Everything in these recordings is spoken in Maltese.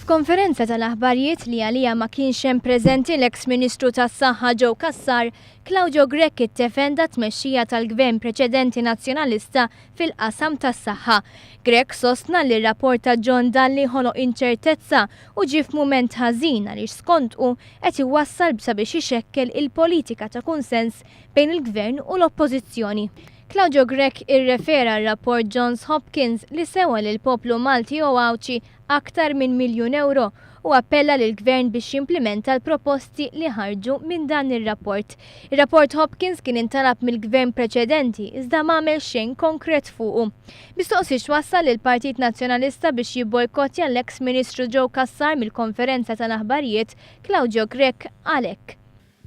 F'konferenza tal-aħbarijiet li għaliha ma kienx hemm preżenti l-eks Ministru tas-Saħħa Joe Cassar, Claudio Grech iddefenda t-tmexxija tal-Gvern preċedenti Nazzjonalista fil-qasam tas-saħħa. Grech sostna li r-rapport ta' John Dalli ħoloq inċertezza u ġie f'mument ħażin għaliex skont hu qed iwassal sabiex ixekkel il-politika ta' kunsens bejn il-Gvern u l-Oppożizzjoni. Claudio Grech irrefera għar-rapport Johns Hopkins li sewa lill-poplu Malti u Għawdxi aktar minn miljun ewro u appella lill-Gvern biex jimplimenta l-proposti li ħarġu minn dan ir-rapport. Ir-rapport Hopkins kien intalab mill-Gvern preċedenti iżda m'għamel xejn konkret fuqu. Mistoqsi x'wassal lill-Partit Nazzjonalista biex jibbojkottja l-eks Ministru Joe Cassar mill-konferenza tal-aħbarijiet, Claudio Grech qal hekk.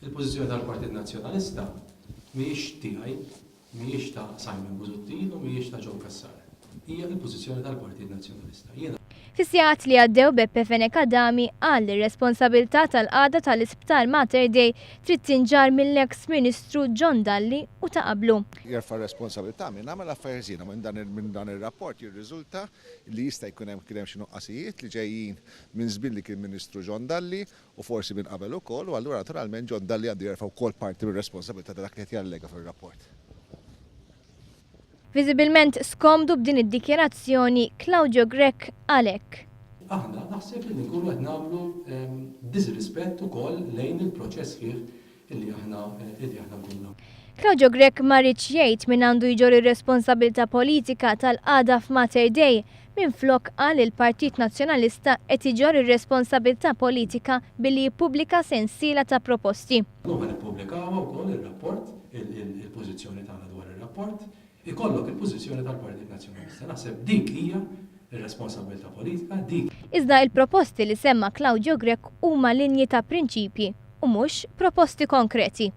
Il-pożizzjoni tal-Partit Nazzjonalista mhijiex tiegħi, mhijiex ta' Simon Busuttil u mhijiex ta' Joe Cassar. Hija l-pożizzjoni tal-Partit Nazzjonalista. Jiena. Fis-sigħat li għaddew Beppe Fenech Adami qal li r-responsabilità tal-qagħda tal-Isptar Mater Dei trid tinġarr mill-eks Ministru John Dalli u ta' qablu. Jerfa' r-responsabilità min għamel affarijiet ħżiena. Minn dan ir-rapport jirriżulta li jista' jkun hemm kien hemm xi nuqqasijiet li ġejjin minn żmien li kien Ministru John Dalli u forsi minn qabel ukoll, u allura naturalment John Dalli għandu jerfa' wkoll parti mir-responsabilità ta' dak li qed jallega fir-rapport. Viżibilment skomdu b'din id-dikjarazzjoni, Claudio Grech qal hekk. Aħna naħseb li nkunu qed nagħmlu diżrispett ukoll lejn il-proċess sħiħ illi aħna illi aħna nkunu. Claudio Grech ma riedx jgħid min għandu jġorr ir-responsabilità politika tal-qagħda f'Mater Dei. Minflok qal li l-Partit Nazzjonalista qed iġorr ir-responsabilità politika billi jippubblika sensiela ta' proposti. Illum ħa nippubblikawha wkoll ir-rapport, il-pożizzjoni tagħna dwar ir-rapport. Ikollok il-pożizzjoni tal-Partit Nazzjonalista. Naħseb dik hija r-responsabbiltà politika, dik. Iżda il-proposti li semma Claudio Grech huma linji ta' prinċipji u mhux proposti konkreti.